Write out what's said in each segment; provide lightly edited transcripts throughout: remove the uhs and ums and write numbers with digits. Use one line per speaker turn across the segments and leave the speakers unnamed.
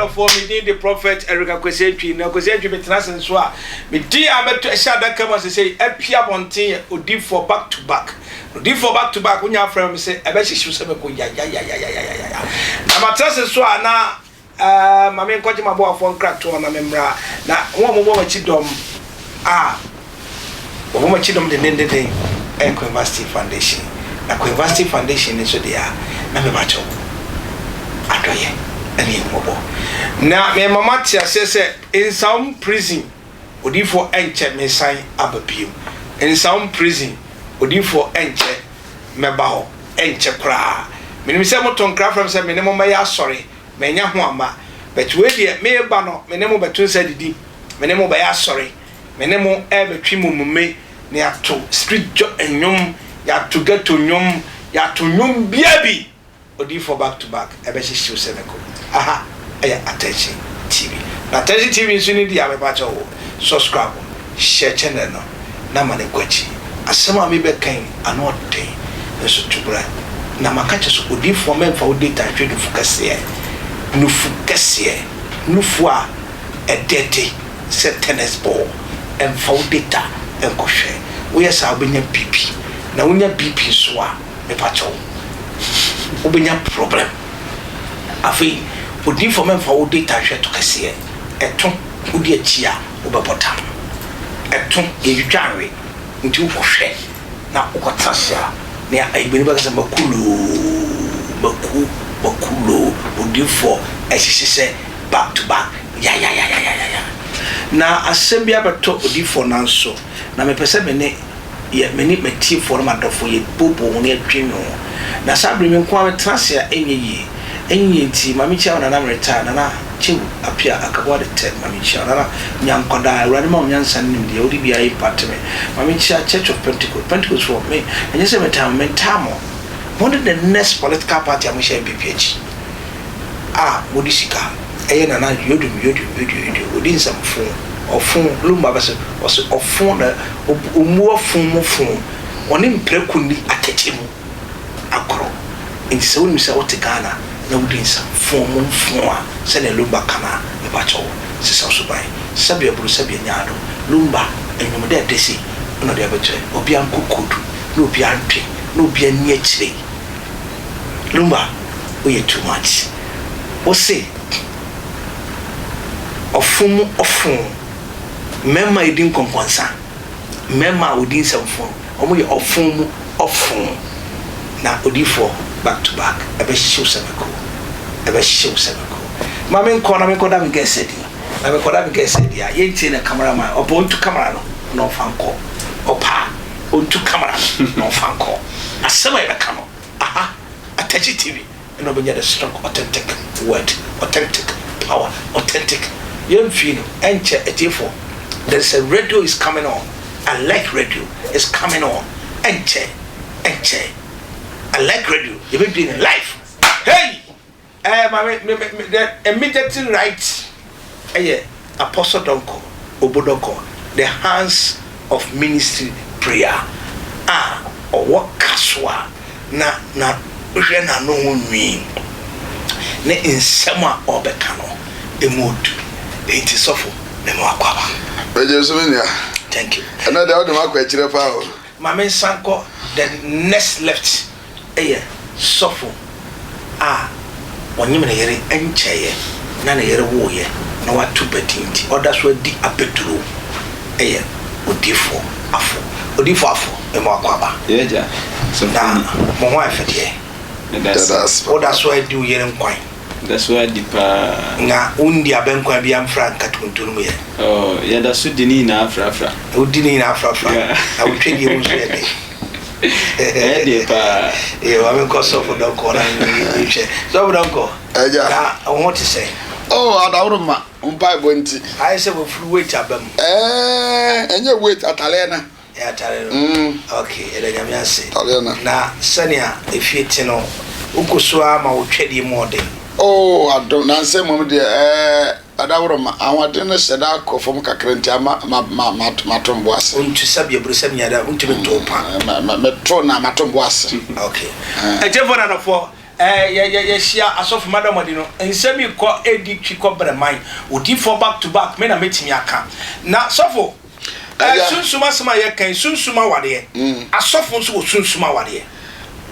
n'adɔfoɔ, me din de Prophet Eric Akwasi Antwi. Na Akwasi Antwi metena ase nso a, me din a mɛto ɛhyɛ adaka mu a sesei apue abɔnten yɛ Odiyifoɔ Back to Back. Odiyifoɔ Back to Back, wonya afrɛ me sɛ ɛbɛhyehye wo sɛ mɛkɔ yayayayayayaya. Na matena ase nso a na Ɛɛ, ma menkɔgye m'aboafoɔ nkratoɔ na memmra, na wɔn a wɔbɔ m'akyi dɔm a wɔbɔ m'akyi dɔm dendennden yɛ Queen Foundation. Na Queen Foundation no nso deɛ a, na meba kyɛw adɔeɛ ne ahummɔbɔ. Na mema moate aseɛ sɛ Nsawam Prison odiyifoɔ ɛnkyɛ meresan aba bio. Nsawam Prison odiyifoɔ ɛnkyɛ mɛba hɔ, ɛnkyɛ koraa. Menim sɛ moto nkra frɛ me sɛ me ne mo mmɛyɛ asɔre, mannya ho amma. But wei deɛ mereba no me ne mo bɛto nsa adidi, me ne mo bɛyɛ asɔre, me ne mo rebɛtwe mumume na yɛato street dwo nnwom, yɛato ghetto nnwom, yɛato nnwom biara bi. Odiyifoɔ back to back ɛbɛhyehye wo sɛ mako. Aha ɛyɛ Attention TV. Na Attention TV nso ne deɛ a mepa kyɛw wo, subscribe, share channel no na ma no nkɔ akyi. Asɛm a mebɛka yi ano ɔden nso to bra na maka kyerɛ sɛ odiyifoɔ mɛmfa wo data nhwɛ nufu kɛseɛ, nufu kɛseɛ, nufu a ɛdɛde sɛ tennis ball mfa wo data nkɔhwɛ. Woyɛ saa a wobɛnya BP na wonya BP nso a mepakyɛw wobɛnya problem. Afei odiyifoɔ mɛmfa wo data nhwɛ to kɛseɛ, ɛto wodi akyi a wobɛbɔ dam. Ɛto, yɛntwitwa anwe, nti wokɔhwɛ na wokɔtena ase a, nea ayigbeni bɛka sɛ maku loo, maku, maku loo, odiyifoɔ ɛhyehye sɛ back to back, yayayayayaya. Na asɛm bi abɛtɔ odiyifoɔ nan so, na mepɛ sɛ me ne yɛ, me ne m'atiefoɔ ne m'adɔfoɔ yɛbooboo ho na yɛdwennwen ho. Na saa berɛ yi me nko ara metena ase a ɛnyɛ yie. Ɛnyɛ yie nti, ma menkyia wo Nana Meretaa, Nana Kyew Appiah Akaboa the Third, ma menkyia wo Nana Nyankwadaa, Awurade ma wo nyansa ne nimdeɛ, wode biara impacte me. Ma menkyia Church of Pentecost, Pentecostfoɔ, me, ɛnyɛ sɛ metaa mo, mentaa mo. Mo ne the next political party a mohyɛ NPP akyi a mode sika ɛyɛ Nana Yodum Yodum Yodum Yodum, ɔdi nsɛmfo, ɔfo, Lumba bɛse, ɔse ɔfo na ɔmmu ɔfo mu fo, ɔne mprako nni atɛkyɛ mu. agorɔ. Nti sɛ wonim sɛ wote Ghana na wodi nsa fon mu mfon a sɛdeɛ Lumba ka no a, mepakyɛ wo, sesa wo suban. Sɛbi aburu sɛbi anyaado. Lumba, nnwom dɛɛdɛ sei na ɔde abɛkyerɛ. Obia nkɔ kodu na obia ntwe na obia nni akyire. Lumba, woyɛ too much. Wose ɔfon mu ɔfon, mmarima a ɛdi nkɔnkɔnsa. Mmarima a wɔdi nsɛmfo no, wɔyɛ ɔfõ mu ɔfõ. Na odiyifoɔ back to back, ɛbɛhyew sɛ mako, ɛbɛhyew sɛ mako. Ma menkɔ na menkɔda me guest adi. Na mekɔda me guest adi a, yɛntie na camera man, ɔpɛ ɔntu camera no na ɔmfa nkɔ. Ɔpɛ a, ɔntu camera no na ɔmfa nkɔ. Asɛm a yɛbɛka no, aha, Atɛgye TV. Ɛna ɔbɛnya the strong authentic word, authentic power, authentic yɛmfii no ɛnkyɛ atiefoɔ there is a radio is coming on, I like radio is coming on ɛnkyɛ ɛnkyɛ I like radio yɛbɛbie no live hey ɛɛ maame me me me the immediately right ɛyɛ Apostle Donkor Obodoko the hands of ministry prayer a ɔwɔ kasoa na na wohwɛ n'ano ho nwi ne nsɛm a ɔrebɛka no, emu odu. Enti sɔfo, mema wo akwaaba.
Megye so me nua.
Thank you.
Ɛnɛ deɛ wode m'akɔ akyire paa o.
Ma me nsan kɔ the next left yɛ sɔfo a ɔnyem ne yere nkyɛeɛ na ne yere woeɛ na wato ba din nti ɔda so adi abɛduro yɛ Odiyifoɔ Afo. Odiyifoɔ Afo, mema wo akwaaba.
Yɛ agya, sɔfo
Na
ni.
mo ho ayɛ fɛ deɛ.
Meda ase.
Yɛda ase papa.
Woda so adi wo yere nkwan.
Meda so adi paa.
Na wondi abɛnkwan biara mfra nkatonto no mu yɛ.
Oh, yɛda so di ne nyinaa frafra.
Wodi ne nyinaa frafra.
Yeah.
Na wo twɛdeɛ mu nso yɛ den.
Ɛyɛ deɛ paa.
Ee, ma menkɔ sɔfo Donkor na menhwɛ. Sɔfo Donkor.
Agya.
Na wo ho te sɛn?
Oh, adaworoma, wo mpaebɔ nti.
Ayɛ sɛ wafuru weight aba mu.
Ɛɛ, ɛnyɛ weight, ataleɛ no.
Ɛyɛ atare no?
Mm.
Ok, yɛda Nyame ase.
Ataleɛ no.
Na sɛnea efie te no, wokɔ so ara ma wo twɛdeɛ mu ɔden?
Oh, adom, nansa mmom deɛ, ɛɛ, adaworoma, ahoɔden no hyɛ da kɔ fam kakra nti ama ma, ma, ma, mato mbo ase.
Wontu sɛbi aburu sɛbi nyada, wontumi nto wo pa.
Mm, me, me, meto na mato mbo ase.
Ok. Atiefo ne adɔfoɔ. Yɛ yɛ yɛhyia asɔfo madam adi no nsɛm yi kɔ edi twi kɔ brɛ man odifoɔ back to back me na mɛtumi aka na sɔfo ɛɛ sunsum asɛm a yɛka yi sunsum awadeɛ asɔfo nso wɔ sunsum awadeɛ.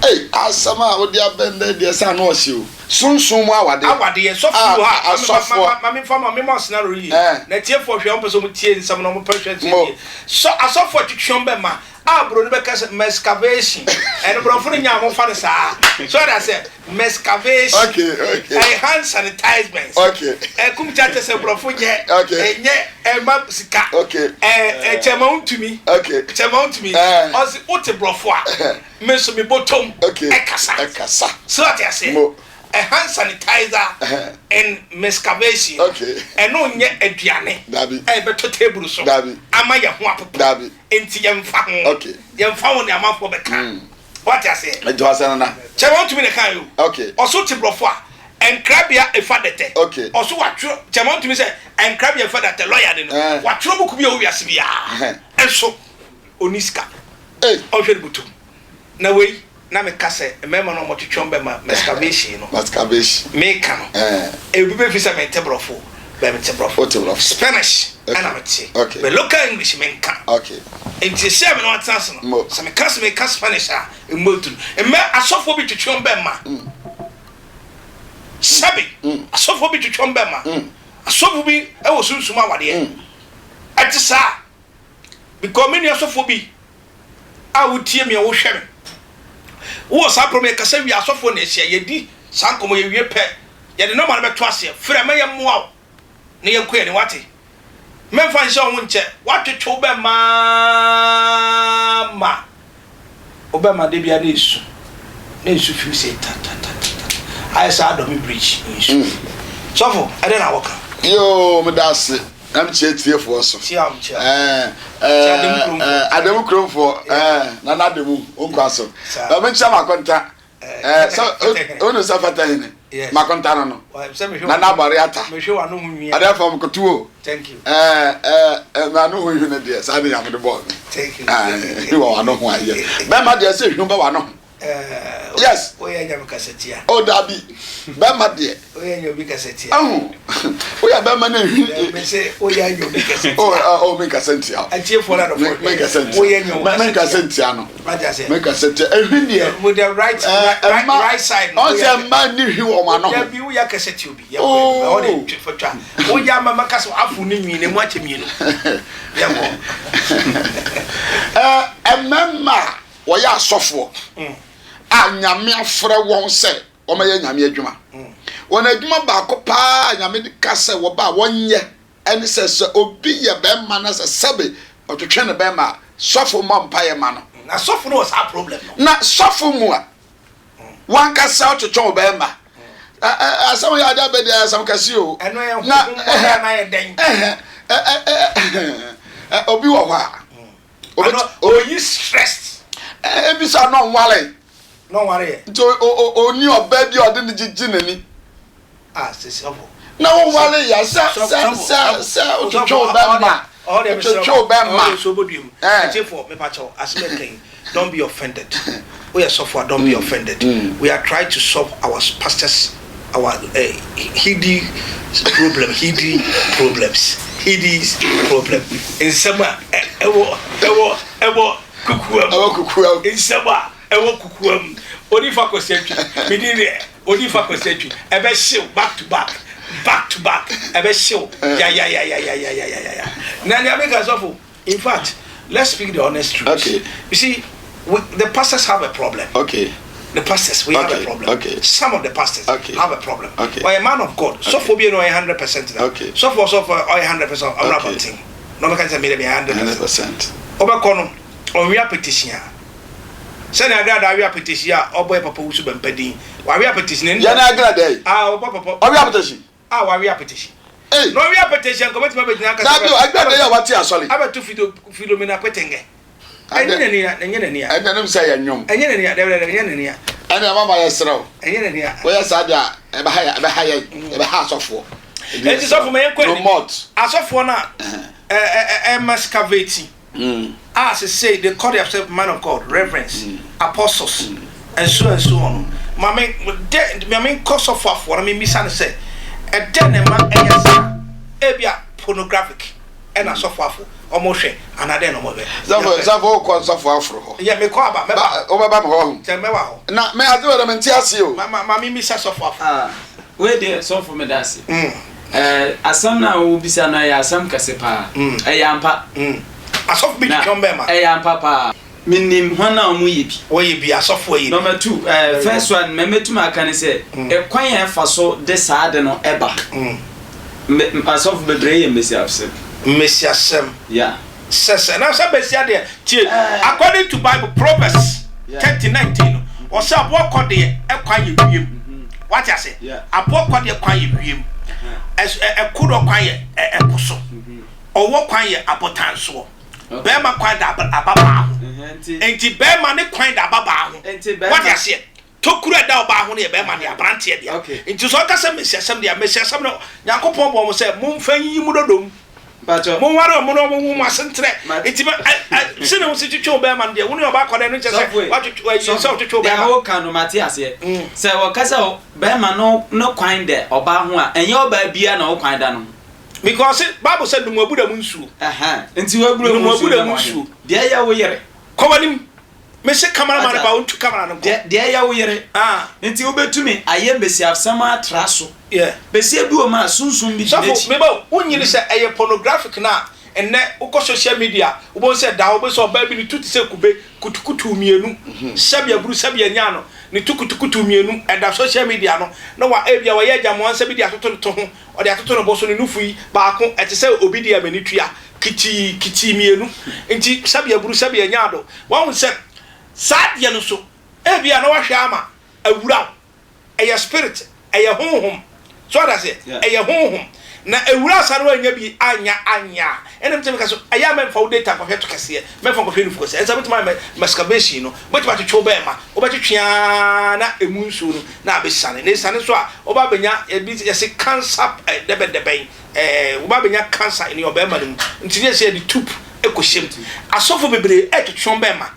Ei asɛm a wode abɛn dɛ deɛ sɛ ano ɔhye o sunsum mu awadeɛ.
Awadeɛ sɔfo bi wɔ ha asɔfoɔ ma me nfa ma me ma scenario yie na atiefoɔ hwɛ wɔn pɛ sɛ wɔn tie nsɛm na wɔn pɛ hwɛ nsɛm yie sɔ asɔfo atwitwi wɔn bɛ ma A Buroni bɛka sɛ mescavation. Ɛno borɔfo no nya a wɔfa no saa. So ɔde asɛ mescavation.
Okay, okay.
Ɛyɛ hand sanitizement.
Okay.
Ɛkum kya kyɛ sɛ borɔfo nyɛ.
Okay.
Ɛnyɛ ɛma sika.
Okay.
Ɛɛ kyɛma ntumi.
Okay.
Kyɛma ntumi. Ɔsi wote borɔfo a. Me nso me bɔtɔm.
Okay.
Ɛkasa.
Ɛkasa.
So ɔte aseɛ.
Mo.
A hand sanitizer and mescavation.
Okay.
Ɛno nyɛ aduane.
Dabi.
Ɛbɛtɔ table so.
Dabi.
Ama yɛ ho apopo.
Dabi.
Enti yɛmfa ho.
Okay.
Yɛmfa ho nea amanfoɔ bɛka. Wate aseɛ?
Nti wasɛ no na.
Kyɛ wɔn tumi na ɛka yi
o. Okay.
Ɔso te borɔfo a, nkrabea efa dɛtɛ.
Okay.
Ɔso watwerɛ, kyɛ wɔn tumi sɛ nkrabea efa dɛtɛ, lɔya de no.
Eh.
Watwerɛ buku bi a ɛwɔ wiase biara. Nso, ɔnni sika.
Ei.
Ɔnhwɛ ne bɔtɔm. Na wei, na meka sɛ mmarima no a wɔtwetwe wɔn bɛma masturbation no.
Masturbation.
Meka no. Ebi bɛfi sɛ mente borɔfo, bɛ mente borɔfo.
Wote borɔfo.
Spanish ɛna mete.
Okay.
Bɛ local English menka.
Okay.
Nti sɛ me na watena ase no, sɛ meka sɛ meka Spanish a, mmɔ duru. Mmɛ asɔfoɔ bi twetwe wɔn bɛma. Sɛbe, asɔfoɔ bi twetwe wɔn bɛma. Asɔfo bi wɔ sunsum awadeɛ. Ɛte saa. Because me nua sɔfoɔ bi a wotie me a wohwɛ me wowɔ saa problem yɛkasa wie asɔfoɔ na ahyia yɛdi saa nkɔmmɔ yɛwie pɛ yɛde nɔma no bɛto aseɛ frɛ ma yɛmmoa wo na yɛnkɔ yɛne wate mɛmfa nhyɛ wo ho nkyɛ woatwetwe wo bɛmaa ma Wobɛma da biara na esu na esu fi sɛ tatatata ayɛ sɛ adɔme bridge nsu. Sɔfo, ɛdɛn na woka?
Yoo, meda ase na mekyia atiefoɔ so.
Kyia wɔn, kyia wɔn.
Ɛɛ,
Kyia Adamu kuromfoɔ.
ɛɛ, Adamu kuromfoɔ, ɛɛ, Nana Adamu, wo nkwa so.
Saa.
Ɛɛ, menkyia m'akonta.
Ɛɛ,
Ɛɛ, sɛ,
Fatahene.
wonu sɛ Fatahene?
Yes.
M'akonta no no.
Wa- sɛ mehwɛ
Nana
w'ano-
Abɔre Ata.
Mehwɛ w'ano ho nwi a.
Adeɛ fam koto o.
Thank you.
Ɛɛ, ɛɛ, ɛɛ, m'ano ho nhwi no deɛ, saa ne Nyame de bɔɔ me.
Thank you.
Ɛɛ, hwi wɔ w'ano ho a, yɛ. Bɛrima deɛ, sɛ hwi ba w'ano ho.
Ɛɛ,
Yes.
Woyɛ nyame kasatia.
O dabi, bɛrima deɛ.
Woyɛ nyɛ obi kasatia.
Ahu, woyɛ bɛrima na nhwi.
Me se woyɛ nyɛ obi kasatia.
O, ɛ, o, me nkasa ntia o.
Atiefoɔ na adɔfoɔ
Me nkasa ntia.
Woyɛ nyɛ obi
Me
kasatia.
nkasa ntia no.
Wate aseɛ.
Me nkasa ntia. Ehwi deɛ.
With the right,
Ɛɛ,
right,
ɛma-
right side. no,
Ɔn sɛ
woyɛ-
mmaa nni hwi wɔ wɔn ano ho.
Dabi woyɛ kasatia obi. Yɛnkɔ
Oh.
ɛhɔ de twe fa twa. Woyɛ ama maka sɛ afo ne nwi na emu akyɛ mmienu. Yɛnkɔ.
Ɛɛ, mmarima a wɔyɛ asɔfoɔ a Nyame afrɛ wɔn sɛ wɔmmɛyɛ Nyame adwuma. Wɔn adwuma baako paa a Nyame de ka sɛ wɔba a wɔnyɛ ɛne sɛ, sɛ obi yɛ bɛrima na sɛ sɛbe ɔtwetwe ne bɛrima a, sɔfo mmɔ mpaeɛ ma no.
Na sɔfo no wɔ saa problem no.
Na sɔfo mu a, wankasa ɔtwetwe wo bɛrima. Asɛm yɛ ade abɛdi ayɛ asɛm kɛse o.
Ɛno yɛ
Na
honhom bɔne anaa yɛ dɛn?
ɛhɛ, ɛ, ɛ, ɛ, ɛ, obi wɔ hɔ a,
Ano oyi stress.
Ebi sɛ na ɔnware.
Na ɔnware yɛ.
Nti ɔni ɔbaa bi a ɔde ne gyegye n'ani.
Ah sisi ɔfo.
Na wɔnware yɛ sɛ sɛ sɛ sɛ otwitwi wo bɛma. Otwitwi wo bɛma.
Ɔde nsuo bɔ dua mu. Atiefoɔ mepa kyɛw asɛm ɛka yi don't be offended. Woyɛ sɔfo a don't be offended. We are trying to solve our pastors our eh, hidi problem hidi problems hidis problem nsɛm a ɛwɔ ɛwɔ ɛwɔ kukuwa mu
ɛwɔ kukuwa mu
nsɛm a ɛwɔ kukuwa mu onifa kwasi atwi medi deɛ onifa kwasi atwi ɛbɛ hyew back to back back to back ɛbɛ hyew yayayayayayayaya na nea mi ka sɔfo. In fact, let's speak the honest truth.
Okay.
You see, we, the pastors have a problem.
Okay.
The pastors, we
okay.
have a problem.
Okay.
Some of the pastors
okay.
have a problem.
Okay.
Or a man of God.
Okay.
So for being 100% now.
Okay.
So for so for 100% I'm not
Okay.
thing. No me can say me 100%.
100%.
Obɛkɔ no, ɔwe apetition a. Sɛnea agrada awe apetition a ɔbɔ yɛ papa wusu bɛmpa din. Wawe apetition ne
Yɛn agrada yi.
Ah, ɔbɔ papa.
Ɔwe apetition.
A wawe apetition.
Ei.
Na ɔwe apetition nka obetumi abɛgyina akasa.
Dabi o, agrada yi a wate asɔre.
Abɛto Fido Philomena Kwetenge. Ɛnyɛ n'ani a, ɛnyɛ n'ani a.
Ɛnna ɛnim sɛ ɛyɛ nnwom.
Ɛnyɛ n'ani a, dabi dabi, ɛnyɛ n'ani a.
Ɛnna mama yɛsrɛ wo.
Ɛnyɛ n'ani a.
Woyɛ saa deɛ a, ɛbɛha yɛ, ɛbɛha yɛn, ɛbɛha asɔfoɔ.
Enti sɔfo ma yɛnkɔ anim.
No malt.
Asɔfoɔ no a ɛ ɛ ɛmascavate a sesei they call themselves man of God, reverends, apostles, and so and so on no. Ma me dɛ ma menkɔ sɔfo afoɔ na memmisa no sɛ, ɛdɛn na ɛma ɛyɛ saa? Ebia pornographic ɛna sɔfo afo wɔn hwɛ anaa dɛn na wɔn hwɛ?
Sɔfo, sɔfo wokɔ sɔfo aforo hɔ.
Yɛ mekɔ aba, mɛba.
Ba, wobɛba me hɔ ɔho.
Sɛ mɛwa hɔ.
Na me ade wɔ dɛ mente aseɛ o.
Ma ma ma memmisa sɔfo afo.
Ah, wei deɛ sɔfo meda ase. Eh, asɛm no a wobisa no ɛyɛ asɛm kɛse paa. Ɛyɛ ampa.
Asɔfo bi
Na
twetwe wɔn bɛɛma.
ɛyɛ ampa paa. Menim hɔn a wɔyɛ bi.
Wɔyɛ bi, asɔfo yɛ bi.
Number 2, eh, first one, ma mɛtum aka ne sɛ, ɛkwan a ɛfa so de saa ade no ɛba. Me, asɔfo bebree yɛ mmesiasɛm.
Mmesiasɛm.
Yeah.
Sɛ sɛ, na sɛ besia deɛ, tie, according to Bible, Proverbs 30, 19 no, ɔsɛ aboa kɔ deɛ ɛkwan yɛ wiem. Wate ase? Aboa kɔ deɛ kwan yɛ wiem. Ɛkodoɔ kwan yɛ ɛpo so. Ɔwɔ kwan yɛ abotan soɔ. Bɛrima kwan da ababaa ho. Nti bɛrima ne kwan da ababaa ho. Wate aseɛ? Tokuro a ɛda ɔbaa ho no yɛ bɛrima deɛ, aberanteɛ deɛ. Nti sɛ ɔka sɛ mesiasɛm deɛ, mesiasɛm no, Nyankopɔn bɔɔ mo sɛ momfa nyiyi mo dodom. Monware ɔmo na ɔmo nwo mo ase ntrɛ. Nti sɛnea wosi twetwe wo bɛrima no deɛ, wo ne ɔbaa kɔdɛ no nkyɛ sɛ watwetwe, ɛyɛ sɛ wotwetwe wo bɛrima.
Deɛ woka no mate aseɛ. Sɛ wɔka sɛ bɛrima no ne kwan da ɔbaa ho a, ɛnyɛ ɔbaa biara na wo kwan da no ho.
Because Bible sɛ nom abura mu nsuo.
Nti wabura mu nsuo na nsuo. Deɛ ɛyɛ wo yere.
Kɔ w'anim. Mese camera man ba ɔntu camera no nkɔ.
Deɛ ɛyɛ wo yere. Nti wobɛtumi ayɛ mbesiasɛm atra so. Besia bi wɔ mu a sunsum bi di n'akyi.
Sɔfo meba o, wonnye sɛ ɛyɛ pornographic no a ɛnnɛ wokɔ social media wobɛhu sɛ da hɔ wobɛhu sɛ ɔbaa bi ne tu te sɛ kube kutukutu mmienu sɛbi aburu sɛbi anyaa no ne tu kutukutu mmienu ɛda social media no na wa ebia wayɛ agyamoa nsa bi de atoto ne to ho Ɔde atoto ne bo so, ne nufu yi baako, ɛte sɛ obi deɛ a m'ani tua, kitii, kitii mmienu. Nti, sɛbi aburu, sɛbi anya ado. Wahu sɛ, saa adeɛ no nso, ebia na wahwɛ ama awura wo. Ɛyɛ spirit, ɛyɛ honhom. So wate aseɛ? Ɛyɛ honhom. Na awura saa na woannya bi annya anyɛ a, ɛna metumi ka sɛ, ɛyɛ a mɛmfa wo data nkɔhwɛ to kɛseɛ, mɛmfa nkɔhwɛ nufu kɛseɛ. Ɛnsa wobɛtumi ayɛ masturbation no, wobɛtumi atwetwe wo bɛɛma, wobɛtwetwe ara na ɛmu nsuo no na abɛsiane. Na ɛsiane nso a, woba abɛnya ebi yɛse cancer dɛbɛdɛbɛn, ɛɛ woba abɛnya cancer ne ɔbɛrima no mu. Nti ne yɛsɛ yɛde tube kɔhyɛ mu. Asɔfo bebree ɛretwetwe wɔn bɛrima.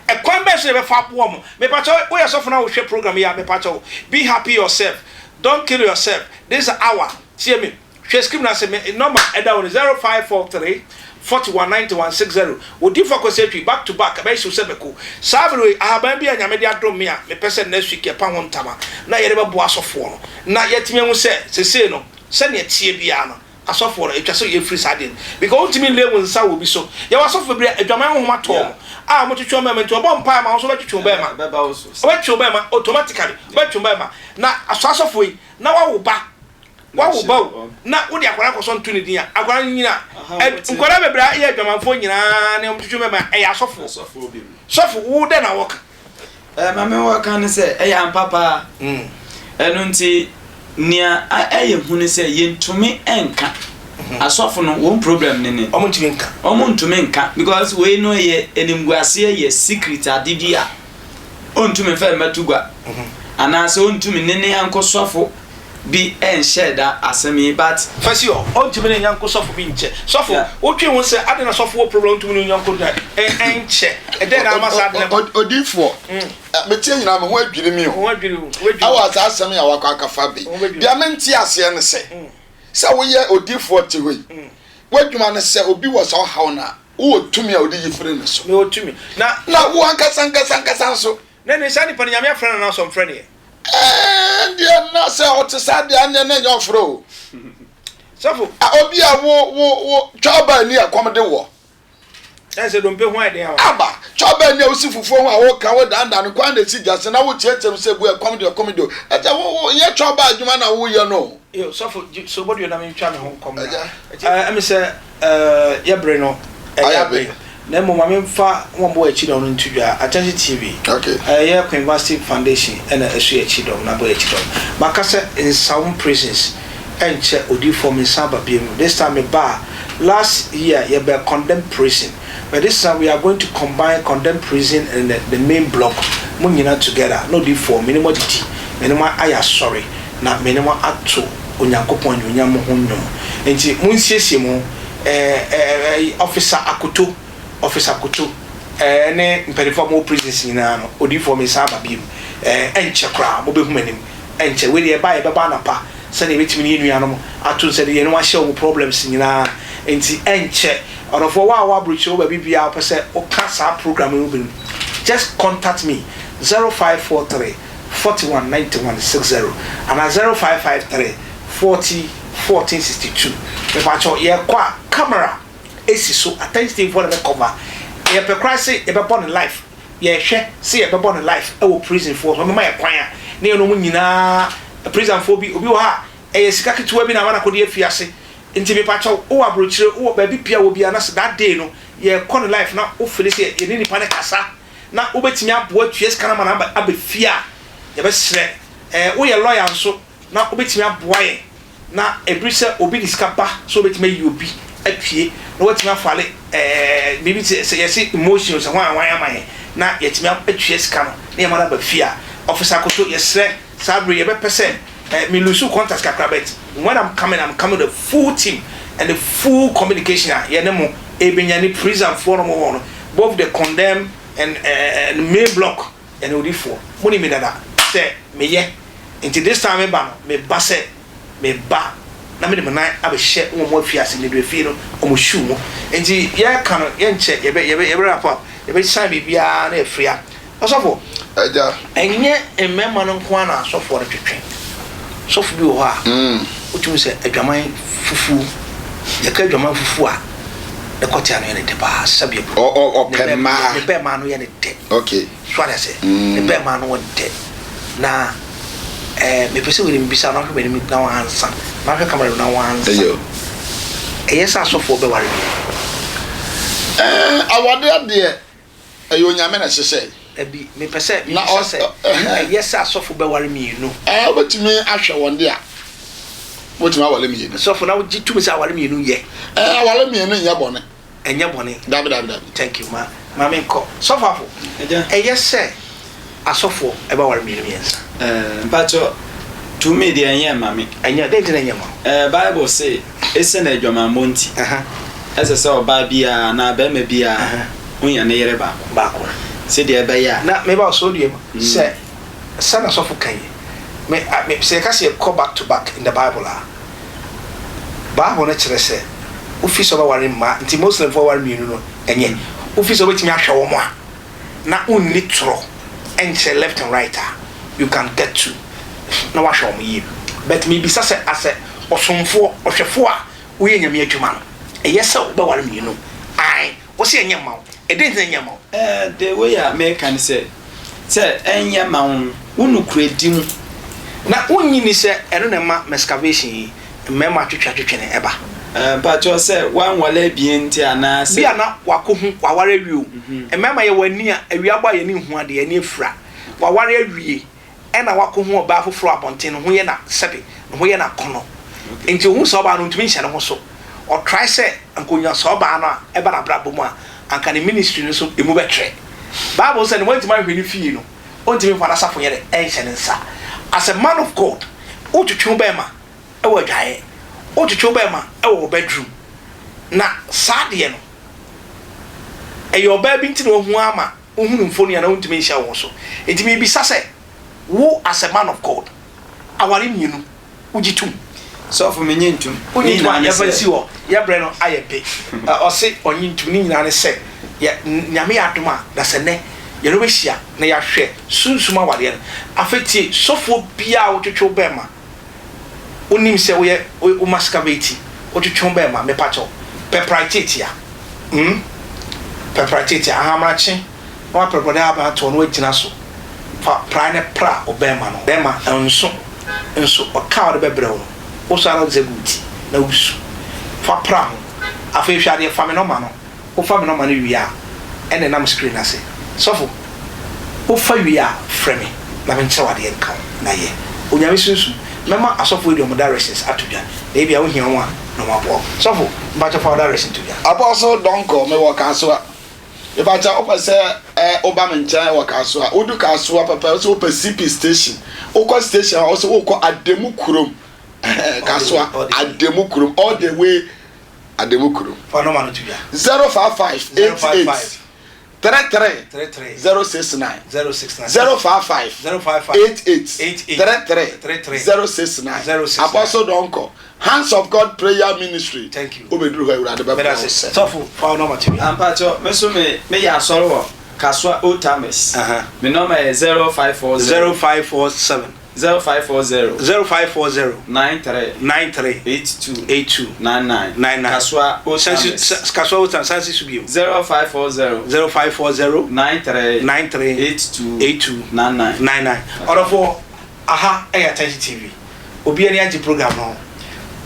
Ɛkwan bɛn so na yɛbɛfa aboa wɔn? Mepakyɛw, woyɛ sɔfo na wohwɛ program yi a, mepakyɛw, be happy yourself, don't kill yourself, this hour, tie me. Hwɛ screen no ase, me nɔma ɛda hɔ no, 0543 41 91 60. Odiyifo Akwasi Antwi, back to back, ɛbɛyɛ hyew sɛ mako. Saa bere wei, ahaban bi a Nyame de adom me a mepɛ sɛ next week yɛpa ho ntama na yɛde bɛboa asɔfoɔ no, na yɛatumi ahu sɛ sesei no, sɛnea ɛteɛ biara no, asɔfoɔ no, ɛtwa sɛ yɛfiri saa adeɛ no. Because wontumi nlay wo nsa wɔ obi so. Yɛwɔ asɔfo bebree a adwaman honhom atɔ wɔn a wɔtwetwe wɔn bɛrima, nti wɔbɔ mpaeɛ ma wo nso wobɛtwetwe wo bɛrima. Wobɛtwe wo bɛrima automatically, wobɛtwe wo bɛrima. Na saa asɔfoɔ yi, na wawo ba, Woawo ba o, na wode akwadaa kɔsɔ nto ne din a, akwadaa no nyini a, nkwadaa bebree a ɛyɛ adwamanfoɔ nyinaa ne wɔn twetwe mɛma ɛyɛ asɔfoɔ. Sɔfo, wo dɛn na wɔka?
Ma me wɔka ne sɛ, ɛyɛ ampa paa. Ɛno nti, nea ɛyɛ hu ne sɛ yɛntumi nka. Asɔfo no, wɔn problem ne ne.
Wɔn ntumi nka.
Wɔn ntumi nka because wei no yɛ animguaseɛ, yɛ secret ade bi a ɔntumi mfa mmɛto gua. Anaasɛ ɔntumi ne ne yanko sɔfo bi nhyɛɛ da asɛm yi but.
Fa si hɔ, ɔntumi ne nyɛnko sɔfo bi nkyɛ. Sɔfo, wotwen ho sɛ adɛn na sɔfo wɔ problem ɔntumi ne onyɔnko da nkyɛ? Ɛdɛn na ama saa ade no aba?
Odiyifoɔ, metie nyinaa me ho adwiri me o.
Wo ho adwiri wo, w'adwiri wo.
Ɛwɔ saa asɛm yi a wakɔ akɔfa bɛ yi.
Wo ho bɛdwiri
Deɛ
wo.
mente aseɛ ne sɛ, sɛ woyɛ odiyifoɔ te hɔ yi, w'adwuma ne sɛ obi wɔ saa ɔhaw no a, wowɔ tumi a wode yi firi ne so.
Mewɔ tumi. Na.
Na wo ankasa ankasa ankasa nso.
Na ne saa nipa no, Nyame afrɛ no anaasɛ ɔmfrɛ no ɛ?
Ɛɛ deɛ na sɛ ɔte saa deɛ ɛneɛ na ɛnyɛ ɔfrɛ o.
Sɔfo.
A obi a wo wo wo twa ɔba ani a kɔm de wɔ.
Ɛn sɛ dompe ho ayɛ den ama.
Aba twa ɔba ani a wosi fufuo ho a woka wo dandan no kwan na esi gya se na wo teateam sɛ bu ɛkɔm de ɛkɔm de o. Ɛkyɛ wo wo nyɛ twa ɔba adwuma na woyɛ no o.
Yo sɔfo gye so bɔdua na mentwa me ho nkɔm na.
Agya.
Ɛɛ ɛmi sɛ Ɛɛ, yɛ bere no, ɛyɛ aben. Na mmom ma memfa wɔn a wɔbɔ akyi dɔm no nto dwa. Attention TV, ɛyɛ Queen Vasti Foundation na ɛso yɛ akyi dɔm na abɔ yɛ akyi dɔm. Maka sɛ Nsawam Prisons ɛnkyɛ odiyifoɔ mensan aba biom. This time meba a, last year yɛbɛɛ condemned prison but this time we are going to combine condemned prison and the, the main block mo nyina together na odiyifoɔ me ne mo adidi, me ne mo ayɛ asɔre na me ne mo ato Onyankopɔn anuonyam ho nnwom. Enti monsiesie mo ho. Ɛɛ, Ɔfisa Akoto, Ɔfisa Akoto, ɛɛ, ne mpanimfoɔ a wɔwɔ prisons nyinaa no, odiyifoɔ mesan aba bio. Ɛɛ, ɛnkyɛ koraa mobɛhu m'anim. Ɛnkyɛ. Wei deɛ ɛba a yɛbɛba anapa sɛdeɛ yɛbɛtumi ne yɛn nuanom ato nsa de yɛne wɔn ahyɛ wɔn problems nyinaa. Nti ɛnkyɛ. Ɔdɔfoɔ, wo a wowɔ aburokyire, wɔ baabi biara wopɛ sɛ woka saa program yi ho bi no, just contact me 0543 41 91 60 anaa 0553 40 14 62. Mepakyɛw, yɛkɔ a camera si so, attention foɔ na bɛ cover. Yɛpɛ koraa se yɛbɛbɔ no live. Yɛhwɛ se yɛbɛbɔ no live wɔ prison foɔ so, wɔbɛma yɛ kwan a, ne yɛne wɔn nyinaa, prison foɔ bi, obi wɔ hɔ a, ɛyɛ sika ketewa bi na ama no akɔdi afiase. Nti mepakyɛw, wowɔ abrokyire, wowɔ baabi pii a wɔ biara na se that day no, yɛkɔ no live na wo feel se yɛne nipa no kasa, na wobɛtumi aboa atua sika no ama no aba aba fie a, yɛbɛsrɛ. Ɛɛ, woyɛ lawyer nso na wobɛtumi aboa yɛn na ɛbiri sɛ obi de sika ba sɛ obɛtumi ayi obi apue na watumi afale ɛɛ, biribi te sɛ yɛse emotion sɛ hwan hwan ama yɛn na yɛatumi atua sika no na yɛma no aba fie a, Officer Akoto, yɛsrɛ saa bere yi yɛbɛpɛ sɛ eh, me lose contact kakra but when I'm coming, I'm coming with the full team and the full communication a yɛne mo ɛbɛnya ne prison foɔ no mo wɔ no, both the condemn and eh, main block ɛne odifoɔ mo nim me dada sɛ meyɛ nti this time me ba no me ba sɛ me ba na mede me nan abɛhyɛ wɔn mo afiase nneduafie fie no wɔn shoe mu nti yɛka no yɛnkyɛ yɛbɛ yɛbɛ yɛbɛ wrap up yɛbɛ sign biribiara na yɛfiri a Ɔsɔfo,
Agya.
Ɛnyɛ mmarima no nko ara na asɔfoɔ no twetwe. Sɔfo bi wɔ hɔ a, wotumi sɛ adwaman fufuo. Yɛka adwaman fufuo a, ne kɔtea no yɛ ne dɛ paa. Sɛbi abu.
Ɔpɛ mmaa.
Ne bɛɛma no yɛ ne dɛ.
Okay.
So ate aseɛ? Ne bɛɛma no wɔ ne dɛ. Na ɛɛ mepɛ sɛ wei de mebisa na wahwɛ m'anim na wansa. Na wahwɛ camera no na wansa. Ɛyɛ sɛ asɔfoɔ bɛware bio?
Ɛɛ awadeɛ deɛ. Ɛyɛ Onyame na ɛhyehyɛe.
Dabi, mepɛ sɛ mebisa sɛ, ɛyɛ sɛ asɔfo bɛware mienu?
Ɛɛ, wobɛtumi ahwɛ wɔn de a, wobɛtumi aware mienu.
Sɔfo, na wogye tom sɛ aware mienu yɛ?
Ɛɛ, aware mienu nyɛ bɔne.
Ɛnyɛ bɔne?
Dabi, dabi, dabi.
Thank you, ma, ma menkɔ. Sɔfo Afo, ɛyɛ sɛ asɔfoɔ bɛware mienu miɛnsa?
Ɛɛ, mpakyɛ, to me deɛ ɛnyɛ mma me.
Ɛnyɛ, dɛn nti na ɛnyɛ mma wo?
Ɛɛ, Bible se, Esiane adwamammɔ nti, ɛsɛ sɛ ɔbaa biara anaa barima biara onya ne yere baako.
Baako.
Sɛdeɛ ɛbɛyɛ a.
Na meba wo sɔɔdua mu sɛ, sɛ na sɔfo ka yi, me, me, sɛ yɛka sɛ yɛkɔ back to back in the Bible a, Bible no kyerɛ sɛ wofi sɛ wobɛware mmaa, nti Muslimfoɔ ware mmienu no, ɛnyɛ. Wofi sɛ wobɛtumi ahwɛ wɔn a, na wonni torɔ nkyerɛ left and right a, you can get to na wahwɛ wɔn yie. But mebisa sɛ, as a ɔsomfoɔ, ɔhwɛfoɔ a woyɛ Nyame adwuma no, ɛyɛ sɛ wobɛware mmienu? Ae. Wose ɛnyɛ mma wo. Ɛdɛn nti na ɛnyɛ mma wo?
Eh, the way a meka ne sɛ, sɛ ɛnyɛ mma wo no, wo nokorɛdi mu.
Na wonnye nni sɛ ɛno na ɛma mascavation yi, mmarima atwetweatwetwe no ɛba?
Eh, mpakyɛw sɛ woanwale abien nti anaa sɛ.
Bi a na wakɔhu, waware awie o. Mmarima yɛwɔ ani a, awia bɔ a yɛn ani nhu adeɛ, yɛn ani afira. Waware awie. ɛna wakohu ɔbaa foforɔ wɔ abɔnten ne ho yɛ na sɛbe ne ho yɛ no akɔnɔ nti ohuu saa ɔbaa no ontumi nhyɛ ne ho so ɔtrae sɛ anka onya saa ɔbaa no a ɛba n'abrabɔ mu a anka ne ministry no nso emu bɛtrɛ bible sɛ ne wantumi anhwɛ ne fie no ontumi mfa n'asafo nyɛ dɛ ɛnhyɛ ne nsa as a man of God wotwetwe wo bɛɛma ɛwɔ adwaeɛ wotwetwe wo bɛɛma ɛwɔ wɔ bedroom na saa deɛ no ɛyɛ ɔbaa bi nti na wahu ama Wohunu mfoni a na wontumi nhyɛ wo ho so. Enti mebisa sɛ, wo as a man of God, aware mmienu, wogye tom?
Sɔfo, minnye ntom.
Wonnye
Ne
ntom a,
nyinaa ne
yɛmfa
sɛ.
nsi hɔ. Yɛn berɛ no ayɛ be. Ɔse ɔnnye ntom. Ne nyinaa ne sɛ, yɛ, Nyame yɛ adom a, na sɛ nnɛ yɛne wo bɛhyia na yɛahwɛ sunsum awareɛ no. Afei tie, sɔfoɔ biara a wotwetwe wo bɛɛma, Wonim sɛ woyɛ wo mascavate, wotwetwe wo bɛɛma, mepakyɛw, pɛ praetetia, mm, pɛ praetetia, ahamrakye, na wapɛ borɔde ahaban ato hɔ na wagyina so, fa prae no pra wo bɛɛma no. Bɛɛma nso, nso, ɔka a ɔde bɛbrɛ wo no, wo so ara wode sɛ gu wo ti na wusu. Fa pra ho. Afei hwɛ adeɛ, fa me nɔma no. Wofa me nɔma no wie a, ɛna ɛnam screen no ase. Sɔfo, wofa wie a, frɛ me na menkyerɛ wo adeɛ nka ho na yɛ. Onyame Sunsum, mɛma asɔfoɔ yi de wɔn directions ato dwa, na ebia wohia wɔn a, na wɔaboa wo. Sɔfo, mpakyɛ fa wo direction to dwa.
Apostle Donkor, mewɔ Kasoa. Mepakyɛ wopɛ sɛ ɛ woba me nkyɛn wɔ Kasoa. Wodu Kasoa pɛpɛ wosɛ wopɛ CP station. Wokɔ station a wosɛ wokɔ Ademu kurom. Kasoa, Ademu kurom all the way Adamu kurom.
Fa nɔma no to dwa.
055 88
055.
33
33
069
069
055
055
88
88
33
33
069
069.
Apostle Donko Hands of God Prayer Ministry.
Thank you.
Wobɛduru hɔ Awurade bɛboa
Meda
wo
ase.
sɛ.
Sɔfo, fa wo nɔma to dwa.
Ampakyɛ, me so me meyɛ asɔre wɔ Kasoa Old Timers.
Aha.
Me nɔma yɛ 0540
0547
0540
0540
93
93
82
82
99
99.
Kasoa Old
Sansi
Timers.
Kasoa Old Timers, sansi so bio.
0540
0540
93
93
82
82
99.
99. Ɔdɔfoɔ, aha ɛyɛ Attention TV. Obi ani agye program no ho.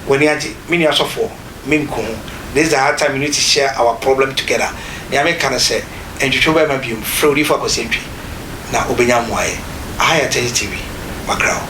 W'ani agye. Me nua sɔfoɔ, me nku ho. This is the hard time we need to share our problem together. Nea meka ne sɛ, ntwetwe wo bɛrima biom. Frɛ Odiyifoɔ Akwasi Antwi na wobɛnya mmuaeɛ. Aha yɛ Attention TV. Makra wo.